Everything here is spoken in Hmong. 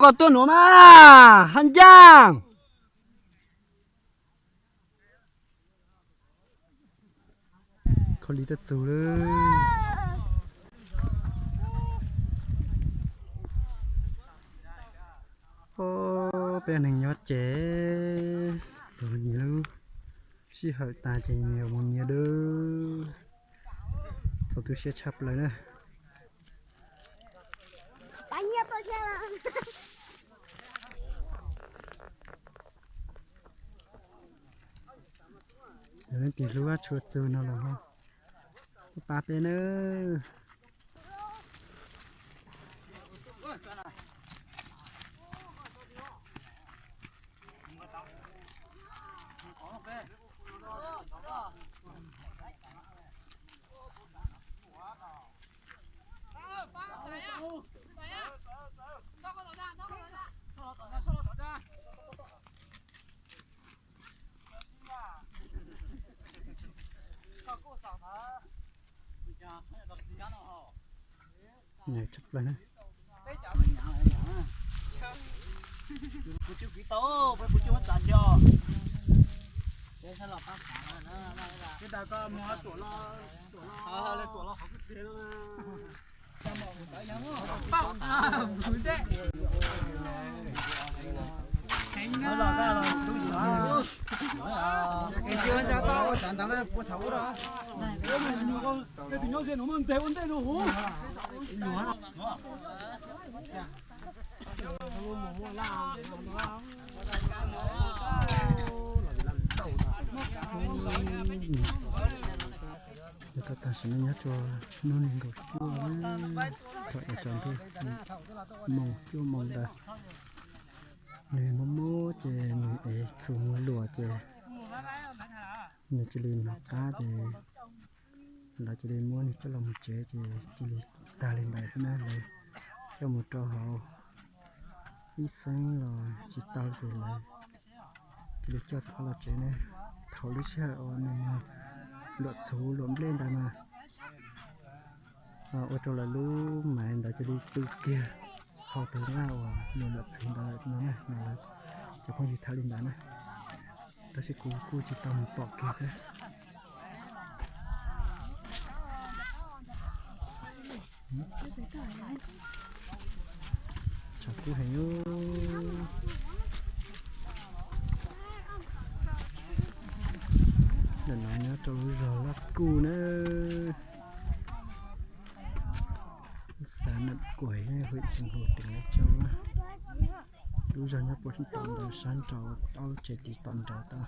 Koj tuaj nuav mas hab ncaaj. Khaub lig tuaj txug lawm. Peb neeg nyob ces txug nyias lub sij hawm tas ces nyias mus nyias lawm. Txaus tu siab tshaj plaws na. Yog leej twg hlub Vajtswv txug no los ho pab peb nawb. Kuv cub kiv tau, peb kuv cub txav cog. Peb tas koj mus tuam los, tuam los, tuam los qhov kwj tig no. Ntawd los, ntawd los, ntawd los. Ntawd los, ntawd los. Tam sim no nyob rua hnub nees nkaum cuaj, thaum yuav tsaus ntuj moos cuaj moos ntawd. Nws mob mob ces nws ev txhuv mus luam ces nws cia li hnov qab ces lawv cia li muab nws coj los mus tsev ces cia li tag li ntawd xwb na. Lawv coj mus rau hauv ib xeeb los tsis tau ces lawv cia li coj rov qab los tsev na. Thaum lub sij hawm uas nws luam txhuv luam nplej ntawd mas ua rau lawv lub maiv ntawd cia li tu kiag hauv tus laj uas nws luam txhuv ntawd lawm no na. Cov phooj ywg tham li ntawd na, tab sis kuv kuj tsis tau mus pom kiag xwb. Tshav kub heev. Ntawm no nyob rau lub zog Laj Kuj na, xã Nậm Quảng, huyện Sìn Hồ, tỉnh Lai Châu. Lub zog nyob puag tom ntawd sab nraud, ob lub tsev tiv tom nraud tod.